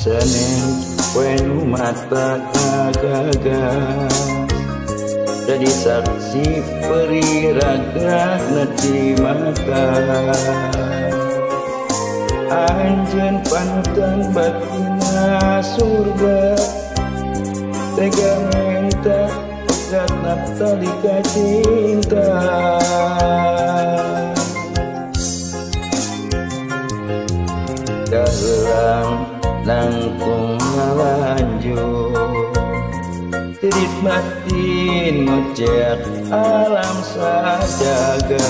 Senen poe nu mata gagas jadi saksi peri raga neti mata. Anjeun panutan batina surga tega minta pegatna tali ka cinta. Kahelang nangkung ngalanjut tirit batin ngocek alam sajaga.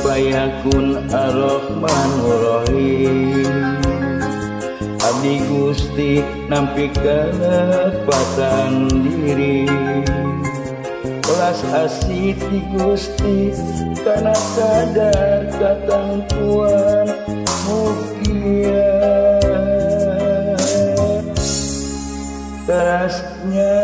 Payakun Ar-Rahmanur-Rahim Abdi Gusti nampi kelepatan diri kelas asih ti Gusti kana kadar katangkuan mugia terasnya.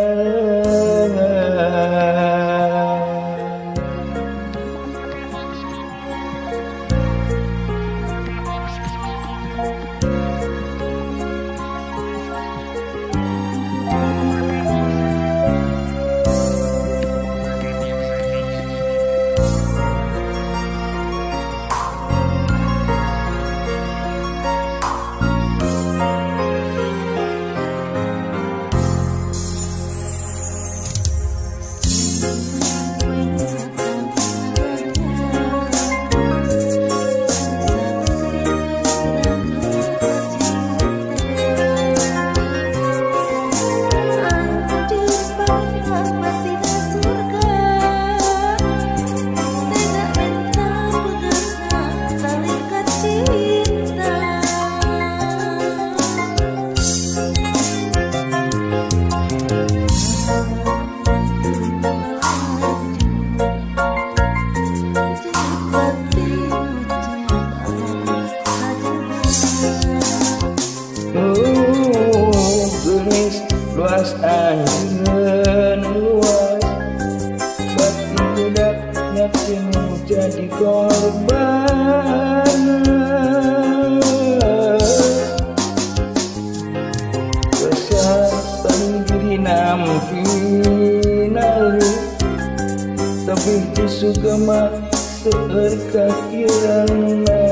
Luas anjeun luas batin budak nyaksimu jadi korban. Besar diri nampi nali tapi disugema seueur kakirangna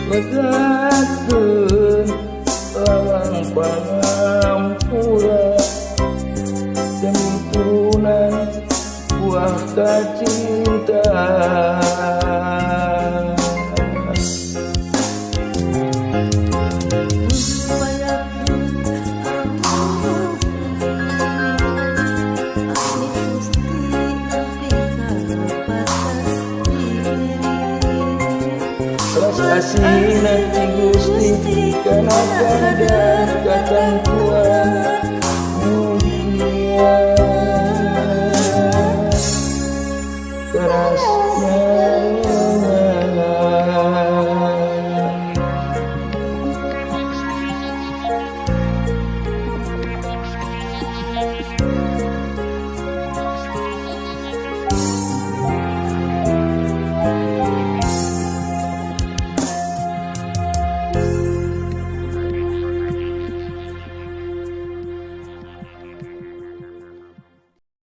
legakeun lawang pangampura demi turunan buah kacinta. Asih nanti Gusti kana kadar katangkuan.